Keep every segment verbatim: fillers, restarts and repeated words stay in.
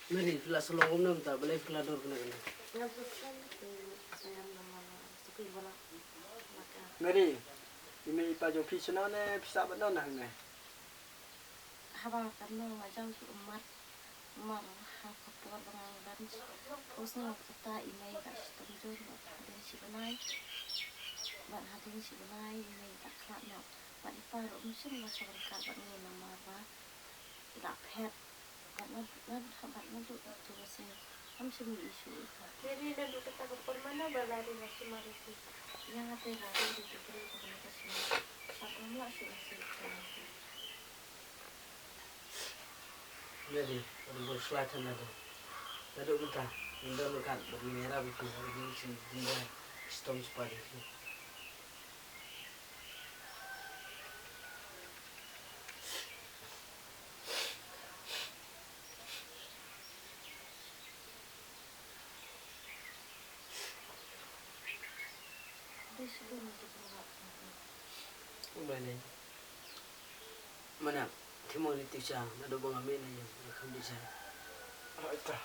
Mary, phi la sa long kumno mynta, balei phi la dur kane kane? Mary, i mei i pa jong phi shano ne phi sah bad no na hangne? Haba katno nga jaw shu ummat. Mar ha ka por ba nga dang pus nga kata i mei ka shitom jur bad hadien shi bnai. Bad hadien shi bnai i mei ka khlad noh. Bad i pa ruh um shym la sngewryngkat bad ngi namar ba i la phet. Bad nga, nga, bad nga duh ïa tu ka sngi. Ngam shym ïohi shuh ïa ka. Mary, naduh kata ka por mano ba la ri la sumar ïa phi? Ïa nga te la ri ri tu briew ka bynta ka sumar. Bad ngam lah shuh ban sngewthuh ïa phi. Mary, wat bor shuwa than naduh. Naduh mynta ngin don ryngkat bad ngin ïarap ïa phi ha ka jingshisha jingdon shitom shipai ïa phi. Kumba lei. Mano, thim mo lei, Tisha, naduh ba nga mih na ïing, nga kham bishar. Ata.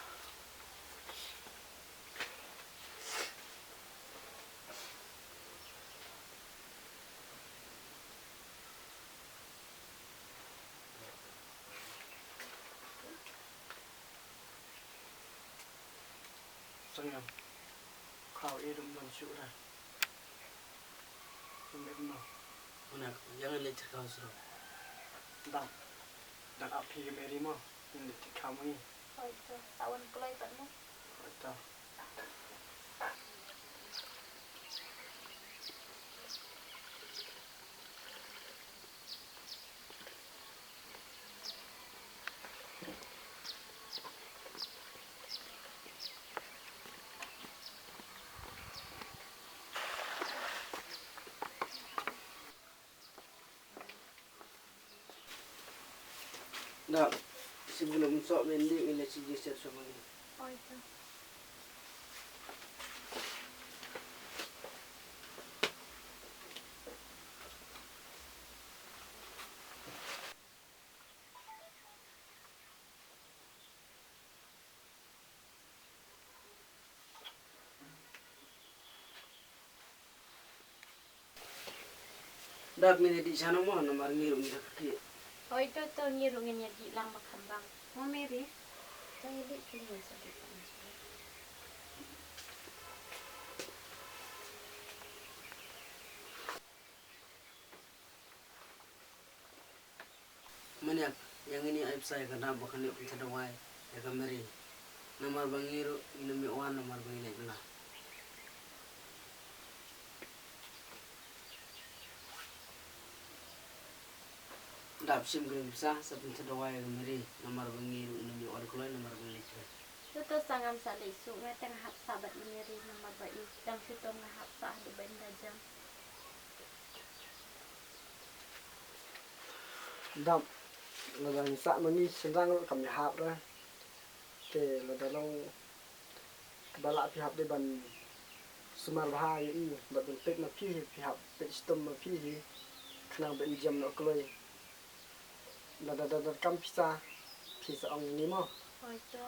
Sangem. Khaw i dum dum shu ra. Sangem no. Una, ïa ngin leit khaw shuh. Dang. Dang ap hi Mary mo. Ngin leit khaw mo ngi. Hoi to, sa wan kloi pat mo. Hoi to. Da, shu lum soh mynta ngi leit sha jingshet sha ma ngi. Hoi to. Dap, ngin ïa dih sha no mo, namar ngi ruh ngi da kti. Hoi to, to ngi ruh ngin ïa dih lang ba kham bang. Mo Mary, to ïa dih, to ïa dih. Mynta ïa ngin ïa ai pisa ïa ka Dap ba kan ïoh pynthut dawai ïa ka Mary. Namar ba ngi ruh ngin ym ïoh wan namar ba ngi leit bylla. Dap, shim kane ka pisa sa pynthut dawai ïa ka Mary namar ba ngi ruh ngin ym ïoh wan kloi namar ba ngi leit bylla. To to sa ngam sa leit shuh, nga te nga hap sah bad i Mary namar ba i dang shitom, nga hap sah haduh ba in da jem. Dap, lada ngi sah ma ngi shynrang ruh kam ïahap re. Te lada long kaba lah phi hap dei ban sumar bha ïa i bad ban peit ma phi hi, phi hap peit shitom ma phi hi. Khnang ba in jem noh kloi. Lada da donkam pisa phi sa ong ïa ngi mo. Hoi to.